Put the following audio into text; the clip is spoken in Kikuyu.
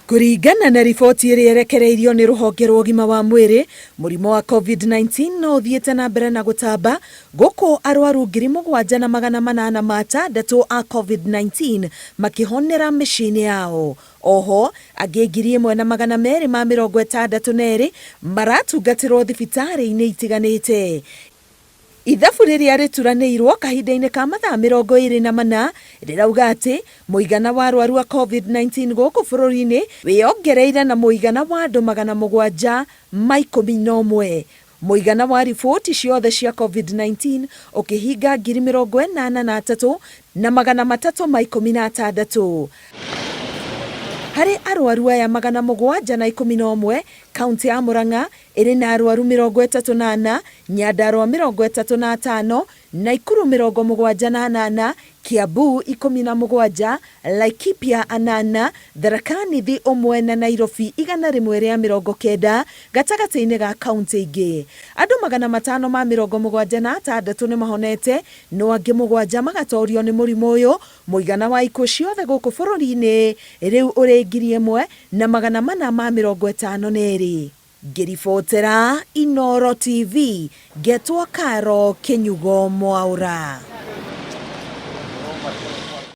Kũringana na riboti ĩrĩa ĩrekereirio nĩ rũhonge rwa ũgima wa mwĩrĩ, mũrimũ wa Covid-19 no ũthiĩte na mbere na gũtamba gũkũ arwaru 7860 a Covid-19 makĩhonera mĩciĩ-inĩ yao. Oho, angĩ 1262 maratungatĩrwo thibitarĩ-inĩ itiganĩte. Ithabu rĩrĩa rĩturanĩirwo kahinda-inĩ ka mathaa 24 rĩrauga atĩ mũigana wa arwaru a Covid-19 gũkũ bũrũri-inĩ wĩyongereire na mũigana wa andũ 711. Mũigana wa riboti ciothe cia Covid-19 ũkĩhinga 83,316. Harĩ arwaru aya 711, kauntĩ ya Murang'a ĩrĩ na arwaru 34, Nyandarua 35, Nakuru 78, Kiambu 17, Laikipia 8, Tharaka Nithi 1 na Nairobi 190 gatagatĩ-inĩ ga kauntĩ ingĩ. Andũ 576 nĩ mahonete no angĩ 7 magatorio nĩ mũrimũ ũyũ. Mũigana wa ikuũ ciothe gũkũ bũrũri-inĩ rĩu ũrĩ 1452. Ngĩribotera Inooro TV, ngetwo Caro Kĩnyugo Mwaũra.